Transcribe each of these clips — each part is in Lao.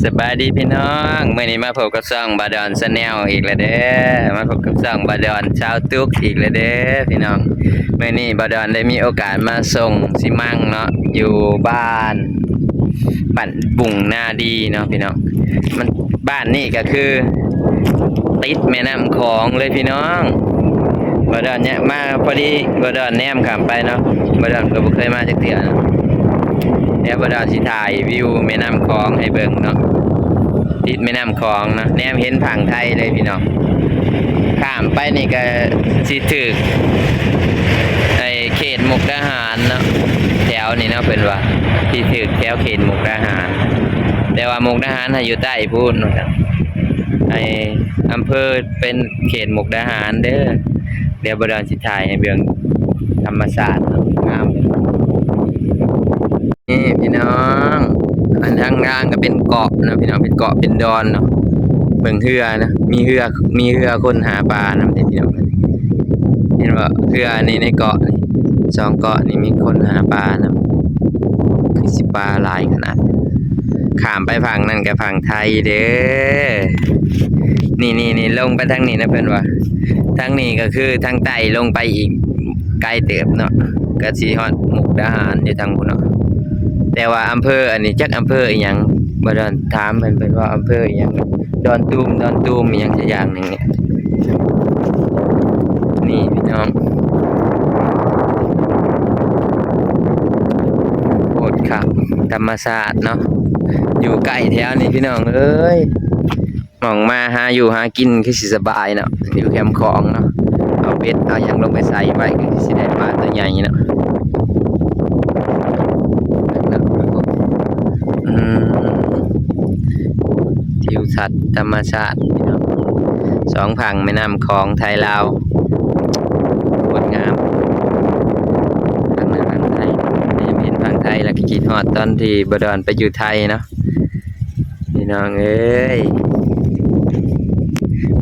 ສະບາຍດີພີ່ນ້ອງ, ມື້ນີ້ມາພົບກັບຊ່ອງບ່າວດອນ Channel ອີກແລ້ວເດີ້. ມາພົບກັບຊ່ອງບ່າວດອນຊາວຕຸກອີກແລ້ວເດີ້ພີ່ນ້ອງ. ມື້ນີ້ບ່າວດອນໄດ້ມີໂອກາດມາສົ່ງຊິມັງເນາະ ຢູ່ບ້ານ ບ້ານບຸງນາດີເນາະພີ່ນ້ອງ. ມັນ ບ້ານນີ້ກໍຄືຕິດແມ່ນ້ຳຂອງເລີຍພີ່ນ້ອງ. ບ່າວດອນເນຍມາພໍດີ, ບ່າວດອນແນມຂ້າມໄປເນາະ, ບ່າວດອນກໍບໍ່ເຄີຍມາຈັກເທື່ອເນາະ. ດຽວບ່າວດອນຊິຖ່າຍວິວແມ່ນ້ຳຂອງໃຫ້ເບິ່ງເນາະ, ຕິດແມ່ນ້ຳຂອງເນາະ, ແນມເຫັນຝັ່ງໄທເລີຍພີ່ນ້ອງ. ຂ້າມໄປນີ້ກໍຊິຖືກໄອ້ເຂດມຸກດາຫານເນາະ, ແຖວນີ້ເນາະ ເພິ່ນວ່າຊິຖືກແຖວເຂດມຸກດາຫານ, ແຕ່ວ່າມຸກດາຫານຫາຢູ່ໃຕ້ພຸ້ນວ່າຊັ້ນ. ໄອ້ອຳເພີເປັນເຂດມຸກດາຫານເດີ້. ດຽວບ່າວດອນຊິຖ່າຍໃຫ້ເບິ່ງທຳມະຊາດເນາະ, ງາມ. ນີ້ພີ່ນ້ອງ, ອັນທາງທາງກໍເປັນເກາະເນາະພີ່ນ້ອງ, ເປັນເກາະເປັນດອນເນາະ. ເບິ່ງເຮືອນະ, ມີເຮືອ ມີເຮືອຄົນຫາປານຳເດ້ພີ່ນ້ອງ. ເຫັນບໍ່ ເຮືອນີ້ໃນເກາະນີ້, ສອງເກາະນີ້ມີຄົນຫາປານຳ, ຄືຊິປາຫຼາຍຂະໜາດ. ຂ້າມໄປຝັ່ງນັ້ນກໍຝັ່ງໄທເດີ້. ນີ້ໆໆ ລົງໄປທາງນີ້ນະ ເພິ່ນວ່າ, ທາງນີ້ກໍຄືທາງໃຕ້ລົງໄປອີກໄກເຕີບເນາະ, ກໍຊິຮອດມຸກດາຫານຢູ່ທາງພຸ້ນເນາະ. ແຕ່ວ່າອຳເພີອັນນີ້ຈັກອຳເພີອີ່ຫຍັງ, ບ່າວດອນຖາມເພິ່ນ, ເພິ່ນວ່າອຳເພີອີ່ຫຍັງ ດອນຕູມ ດອນຕູມອີ່ຫຍັງສັກຢ່າງໜຶ່ງນີ້. ນີ້ພີ່ນ້ອງ, ໂຄດຄັກ ທຳມະຊາດເນາະ, ຢູ່ໃກ້ແຖວນີ້ພີ່ນ້ອງເອີຍ. ໝ່ອງມາຫາຢູ່ຫາກິນຄືຊິສະບາຍເນາະ, ຢູ່ແຄມຂອງເນາະ, ເອົາເບັດເອົາຫຍັງລົງໄປໃສ່ໄວ້ ຄືຊິໄດ້ປາຕົວໃຫຍ່ເນາະ. ອືມ ທິວທັດທຳມະຊາດພີ່ນ້ອງ, ສອງຝັ່ງແມ່ນ້ຳຂອງໄທລາວ ໂຄດງາມ. ທາງນັ້ນຝັ່ງໄທ, ໄດ້ເຫັນຝັ່ງໄທແລ້ວກໍຄິດຮອດຕອນທີ່ບ່າວດອນໄປຢູ່ໄທເນາະ. ພີ່ນ້ອງເອີຍ,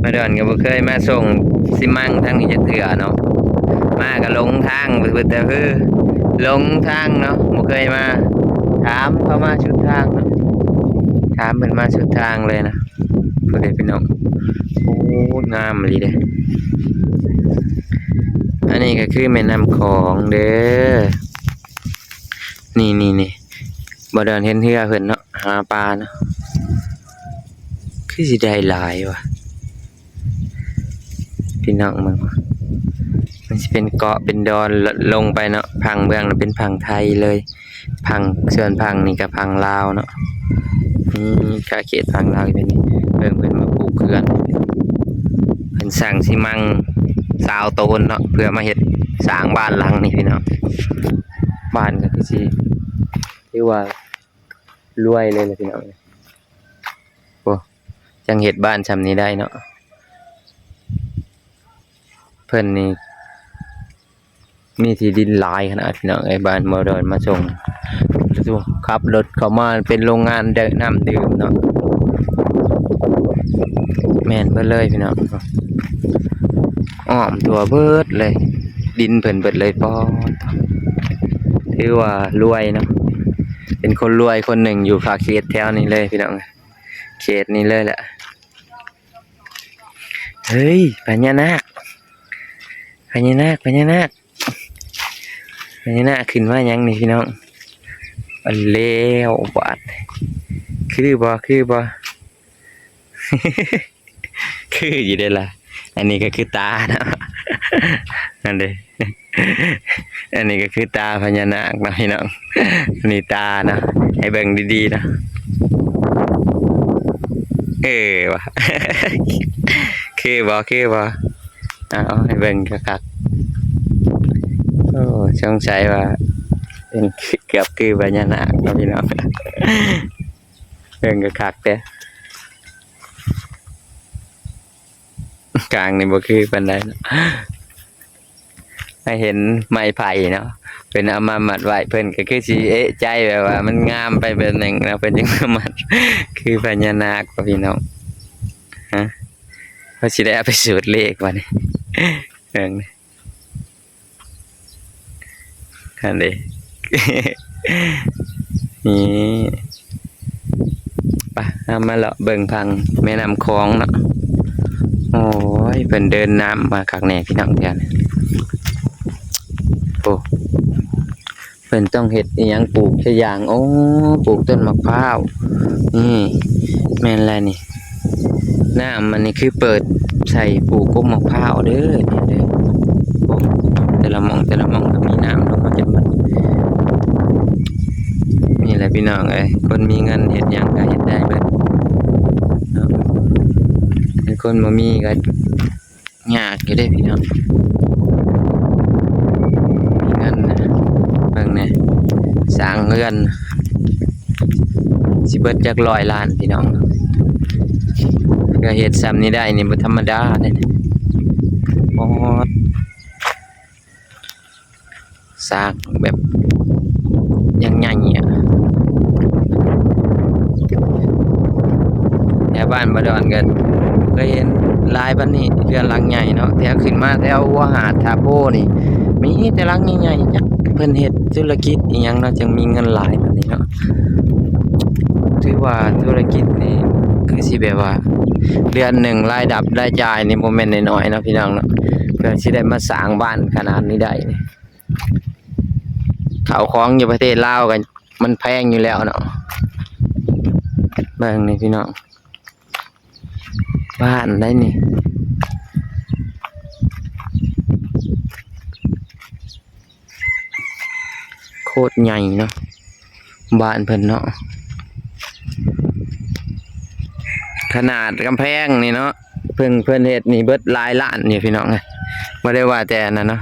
ບ່າວດອນກໍບໍ່ເຄີຍມາສົ່ງຊິມັງທາງນີ້ຈັກເທື່ອເນາະ, ມາກໍຫຼົງທາງເບິດແຕ່ຄື ຫຼົງທາງເນາະ, ບໍ່ເຄີຍມາ. ຖາມເຂົາມາສຸດທາງເນາະ, ຖາມເພິ່ນມາສຸດທາງເລີຍນະ. ພຸ້ນເດ້ພີ່ນ້ອງ, ໂອ້ ງາມອີ່ຫຼີເດ້. ອັນນີ້ກໍຄືແມ່ນ້ຳຂອງເດີ້. ນີ້ໆໆ ບ່າວດອນເຫັນເຮືອເພິ່ນເນາະ, ຫາປາເນາະ, ຄືຊິໄດ້ຫຼາຍວ່າ ພີ່ນ້ອງເບິ່ງ. ມັນຊິເປັນເກາະເປັນດອນ ລ- ລົງໄປເນາະ, ຝັ່ງເບື້ອງນັ້ນເປັນຝັ່ງໄທເລີຍ, ຝັ່ງ ສ່ວນຝັ່ງນີ້ກໍຝັ່ງລາວເນາະ. ນີ້ຂາເຂດຝັ່ງລາວເປັນນີ້, ເບິ່ງເພິ່ນມາປູກເຮືອນ, ເພິ່ນສ້າງຊິມັງຊາວໂຕນເນາະ ເພື່ອມາເຮັດສ້າງບ້ານຫຼັງນີ້ພີ່ນ້ອງ. ບ້ານກໍຄືຊິຖືວ່າລວຍເລີຍລະພີ່ນ້ອງ. ໂອ້ ຈັ່ງເຮັດບ້ານຊ່ຳນີ້ໄດ້ເນາະ. ເພິ່ນນີ້ມີທີ່ດິນຫຼາຍຂະໜາດພີ່ນ້ອງເອີຍ, ບ້ານບໍ່ດອນມາສົ່ງ. ຂັບລົດເຂົ້າມາເປັນໂລງງານ ເດີ ນ້ຳດື່ມເນາະ, ແມ່ນເບິດເລີຍພີ່ນ້ອງ, ອ້ອມທົ່ວເບິດເລີຍ, ດິນເພິ່ນເບິດເລີຍ. ປອດ ຖືວ່າລວຍເນາະ, ເປັນຄົນລວຍຄົນໜຶ່ງຢູ່ຂາເຂດແຖວນີ້ເລີຍພີ່ນ້ອງ, ເຂດນີ້ເລີຍແຫຼະ. ເຮີ້ຍ ພະຍານາກ ພະຍານາກ ພະຍານາກ ພະຍານາກຂຶ້ນມາຫຍັງນີ້ພີ່ນ້ອງ? ອັນແລ້ວບາດ ຄືບໍ່ ຄືບໍ່? ຄືຢູ່ເດ້ລະ. ອັນນີ້ກໍຄືຕາເນາະ ອັນເດ້. ອັນນີ້ກໍຄືຕາພະຍານາກເນາະພີ່ນ້ອງ, ອັນນີ້ຕາເນາະ, ໃຫ້ເບິ່ງດີໆເນາະ. ເອີ ວ່າ ຄືບໍ່ ຄືບໍ່? ເອົາ ໃຫ້ເບິ່ງຄັກໆ. ໂອ້ ສົງໄສວ່າເປັນ ເກືອບຄືພະຍານາກເນາະພີ່ນ້ອງ, ເບິ່ງຄັກໆເດີ້. ກາງນີ້ບໍ່ຄືປານໃດເນາະ, ໃຫ້ເຫັນໄມ້ໄຜ່ເນາະ ເພິ່ນເອົາມາມັດໄວ້, ເພິ່ນກໍຄືຊິເອະໃຈແບບວ່າມັນງາມໄປແບບໜຶ່ງເນາະ, ເພິ່ນຈຶ່ງມາມັດ ຄືພະຍານາກວ່າພີ່ນ້ອງ. ຮະ ເພິ່ນຊິໄດ້ເອົາໄປສູດເລກບາດນີ້ ເບິ່ງ. ຫັ້ນເດ້ ນີ້ ໄປ ເຮົາມາເລາະເບິ່ງຝັ່ງແມ່ນ້ຳຂອງເນາະ. ໂອ້ຍ ເພິ່ນເດີນນ້ຳມາຄັກແນ່ພີ່ນ້ອງແຖວນີ້. ໂອ້ ເພິ່ນຕ້ອງເຮັດອີ່ຫຍັງ ປູກຊະຢ່າງ. ໂອ້ ປູກຕົ້ນໝາກພ້າວ. ນີ້ ແມ່ນແລ້ວນີ້. ນ້ຳມັນນີ້ຄືເປີດໃສ່ປູກກົກໝາກພ້າວເດີ ນີ້ເດີ. ໂອ້ ແຕ່ລະໝ່ອງ ແຕ່ລະໝ່ອງກໍມີນ້ຳລົງມາຈົນໝົດ. ນີ້ແຫຼະພີ່ນ້ອງເອີຍ ຄົນມີເງິນເຮັດຫຍັງກໍເຮັດໄດ້ເບິດເນາະ. ແຕ່ຄົນບໍ່ມີກໍຍາກຢູ່ເດ້ພີ່ນ້ອງ. ມີເງິນນະ ເບິ່ງແນ່ ສ້າງເຮືອນ ຊິເບິດຈັກຮ້ອຍລ້ານພີ່ນ້ອງ. ເພື່ອເຮັດຊ່ຳນີ້ໄດ້ນີ້ບໍ່ທຳມະດາເດ້. ໂອ້ ສ້າງແບບຢ່າງໃຫຍ່ອະ. ແຖວບ້ານບໍ່ດອນກໍເຄີຍເຫັນຫຼາຍປານນີ້ ເຮືອນຫຼັງໃຫຍ່ເນາະ. ແຖວຂຶ້ນມາແຖວຫົວຫາດທ່າໂພນີ້ ມີແຕ່ຫຼັງໃຫຍ່ໆ. ຈັກເພິ່ນເຮັດທຸລະກິດອີ່ຫຍັງເນາະ ຈຶ່ງມີເງິນຫຼາຍປານນີ້ເນາະ. ຖືວ່າທຸລະກິດນີ້ຄືຊິແບບວ່າ ເດືອນໜຶ່ງລາຍຮັບລາຍຈ່າຍນີ້ບໍ່ແມ່ນນ້ອຍໆເນາະພີ່ນ້ອງເນາະ. ເພື່ອຊິໄດ້ມາສ້າງບ້ານຂະໜາດນີ້ໄດ້ ເຂົ້າຂອງຢູ່ປະເທດລາວກໍມັນແພງຢູ່ແລ້ວເນາະ. ເບິ່ງນີ້ພີ່ນ້ອງ ບ້ານໃດນີ້ ໂຄດໃຫຍ່ເນາະ ບ້ານເພິ່ນເນາະ. ຂະໜາດກຳແພງນີ້ເນາະ ເພິ່ນ ເພິ່ນເຮັດນີ້ເບິດຫຼາຍລ້ານຢູ່ພີ່ນ້ອງເອີຍ. ບໍ່ໄດ້ວ່າແຕ່ອັນນັ້ນເນາະ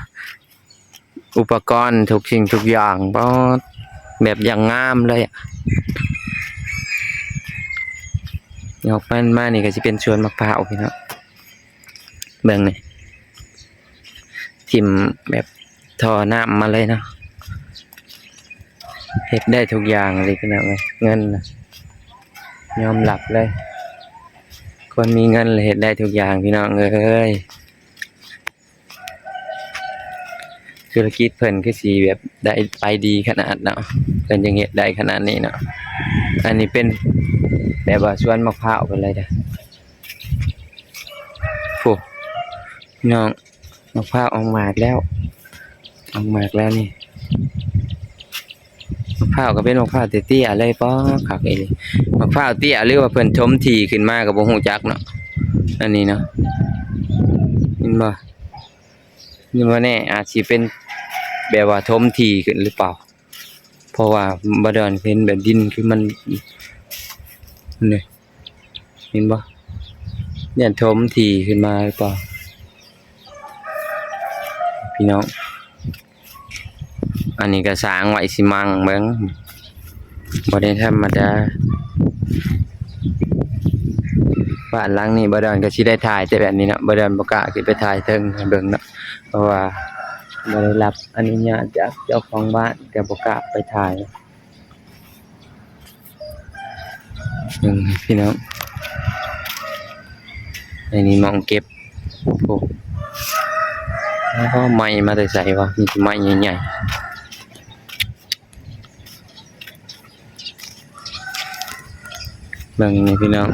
ອຸປະກອນທຸກສິ່ງທຸກຢ່າງ ປາດ ແບບຢ່າງງາມເລີຍອະ. ອອກມາ ມານີ້ກໍຊິເປັນສວນໝາກພ້າວພີ່ນ້ອງ. ເບິ່ງນີ້ ຖິ້ມແບບທໍ່ນ້ຳມາເລີຍເນາະ. ເຮັດໄດ້ທຸກຢ່າງເລີຍພີ່ນ້ອງເອີຍ ເງິນນະ ຍອມຮັບເລີຍ ຄົນມີເງິນລະເຮັດໄດ້ທຸກຢ່າງພີ່ນ້ອງເອີຍ. ທຸລະກິດເພິ່ນຄືຊິແບບໄດ້ໄປດີຂະໜາດເນາະ ເພິ່ນຈຶ່ງເຮັດໄດ້ຂະໜາດນີ້ເນາະ. ອັນນີ້ເປັນແບບວ່າສວນໝາກພ້າວເພິ່ນເລີຍເດີ. ໂອ້ ພີ່ນ້ອງ ໝາກພ້າວອອກໝາກແລ້ວ ອອກໝາກແລ້ວນີ້. ໝາກພ້າວກໍເປັນໝາກພ້າວເຕ້ຍໆເລີຍ ປາ ຄັກອີ່ຫຼີ. ໝາກພ້າວເຕ້ຍ ຫຼືວ່າເພິ່ນຖົມທີ່ຂຶ້ນມາກໍບໍ່ຮູ້ຈັກເນາະ ອັນນີ້ເນາະ. ເຫັນບໍ່? ນີ້ບໍ່ແນ່ ອາດຊິເປັນແບບວ່າຖົມທີ່ຂຶ້ນຫຼືເປົ່າ ເພາະວ່າບໍ່ດອນເຫັນແບບດິນຄືມັນ ນີ້ ເຫັນບໍ່? ຢ້ານຖົມທີ່ຂຶ້ນມາຫຼືເປົ່າ ພີ່ນ້ອງ. ອັນນີ້ກໍສ້າງໄວ້ຊິມັ່ງເບິ່ງ ບໍ່ໄດ້ທຳມະດາ. ບ້ານຫຼັງນີ້ບໍ່ດອນກໍຊິໄດ້ຖ່າຍແຕ່ແບບນີ້ເນາະ ບໍ່ດອນບໍ່ກ້າຂຶ້ນໄປຖ່າຍເທິງໃຫ້ເບິ່ງເນາະ ເພາະວ່າບໍ່ໄດ້ຮັບອະນຸຍາດຈາກເຈົ້າຂອງບ້ານ ກໍບໍ່ກ້າໄປຖ່າຍ. ເບິ່ງພີ່ນ້ອງ ອັນນີ້ໝ່ອງເກັບ. ໂອ້ ໄມ້ມາແຕ່ໃສວະ ມີແຕ່ໄມ້ໃຫຍ່ໆ. ເບິ່ງນີ້ພີ່ນ້ອງ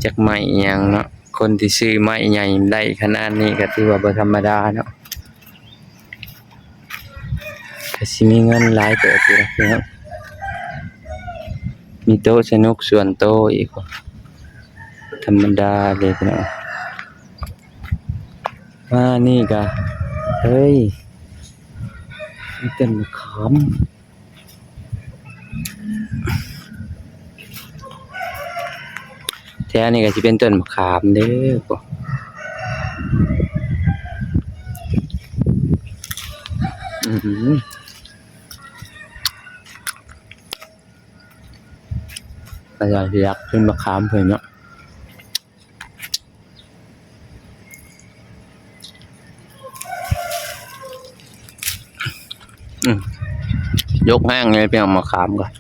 ຈັກໄມ້ອີ່ຫຍັງເນາະ ຄົນທີ່ຊື້ໄມ້ໃຫຍ່ໄດ້ຂະໜາດນີ້ກໍຖືວ່າບໍ່ທຳມະດາເນາະ. ກໍຊິມີເງິນຫຼາຍເຕີບຢູ່ດອກພີ່ນ້ອງ ມີໂຕະສະໜຸກສ່ວນໂຕອີກ ທຳມະດາເລີຍພີ່ນ້ອງ. ມານີ້ກະ ເອີຍ ມີຕົ້ນມະຂາມ ແຖວນີ້ກໍຊິເປັນຕົ້ນມະຂາມເດີ ໂອ້ ອື ອາຈານຊິຢາກກິນມະຂາມເພິ່ນເນາະ. ອືມ ຍົກແຮງເລີຍ ໄປເອົາມະຂາມກ່ອນ.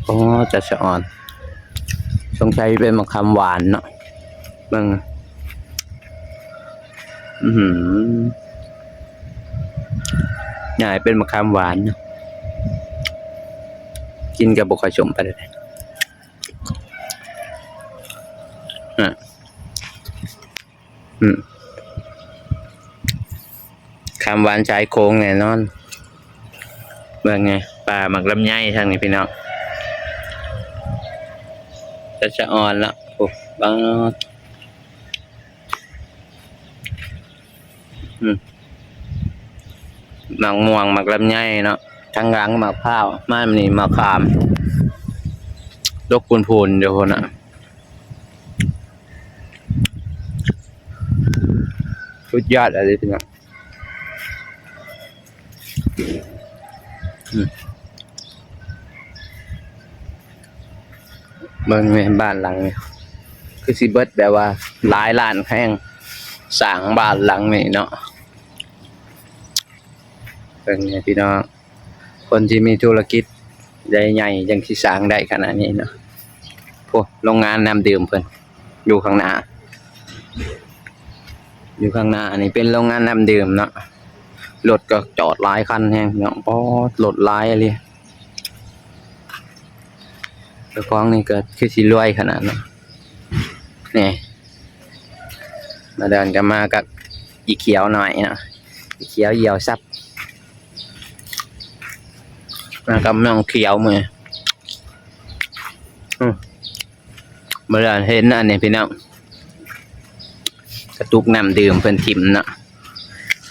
ໂອ້ ຈະສະອອນ ສົງໄສເປັນມະຂາມຫວານເນາະ ເບິ່ງ ອື ຫຍ້າເປັນມະຂາມຫວານເນາະ. ກິນກໍບໍ່ຄ່ອຍສົມປານໃດ. ອາ ອືມ ຄຳຫວານຊາຍໂຂງແນ່ນອນ. ເບິ່ງແນ່ ປ່າໝາກລຳໄຍທາງນີ້ພີ່ນ້ອງ ຈະສະອອນລະ. ໂອ້ ເບິ່ງ ອືມ ໝາກມ່ວງ ໝາກລຳໄຍເນາະ ທາງຫຼັງໝາກພ້າວ ມານີ້ໝາກຂາມ ດົກໂພນໆຢູ່ພຸ້ນນະ. ສຸດຍອດອີ່ຫຼີພີ່ນ້ອງ. ອືມ ເບິ່ງແນ່ ບ້ານຫຼັງນີ້ ຄືຊິເບິດ ແບບວ່າຫຼາຍລ້ານແຮງ ສ້າງບ້ານຫຼັງນີ້ເນາະ. ເບິ່ງແນ່ພີ່ນ້ອງ ຄົນທີ່ມີທຸລະກິດໃຫຍ່ໆ ຈັ່ງຊິສ້າງໄດ້ຂະໜາດນີ້ເນາະ. ໂອ້ ໂຮງງານນ້ຳດື່ມເພິ່ນຢູ່ຂ້າງໜ້າ ຢູ່ຂ້າງໜ້ານີ້ເປັນໂຮງງານນ້ຳດື່ມເນາະ. ລົດກໍຈອດຫຼາຍຄັນແຮງເນາະ. ໂອ້ ລົດຫຼາຍອີ່ຫຼີ. ເຈົ້າຂອງນີ້ກໍຄືຊິລວຍຂະໜາດເນາະ. ນີ້ ມາເດີນກັນມາກັບອີ່ຂຽວໜ້ອຍເນາະ ອີ່ຂຽວຢຽວຊັບ ມາກັບນ້ອງຂຽວມື້ນີ້. ອືມ ມາເດີນເຫັນອັນນີ້ພີ່ນ້ອງ ກະຕຸກນ້ຳດື່ມເພິ່ນຖິ້ມເນາະ.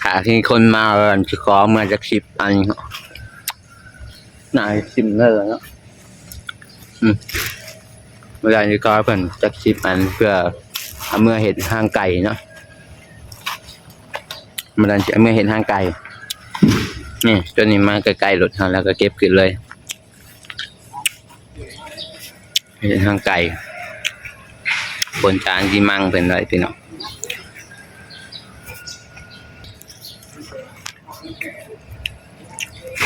ຖ້າມີຄົນມາ ເພິ່ນຊິຂໍເມືອຈັກສິບອັນເນາະ. ໜ້າຊິມເລີຍເນາະ. ອືມ ເວລານີ້ກໍເພິ່ນຈັກສິບອັນ ເພື່ອເອົາເມືອເຮັດຮ່າງໄກ່ເນາະ. ມັນຊິເອົາເມືອເຮັດຮ່າງໄກ່. ນີ້ ຕົວນີ້ມາໃກ້ໆລົດເຮົາ ແລ້ວກໍເກັບຂຶ້ນເລີຍ ເຮັດຮ່າງໄກ່. ຄົນຈາງຊິມັ່ງເພິ່ນໄດ້ພີ່ນ້ອງ. ໂ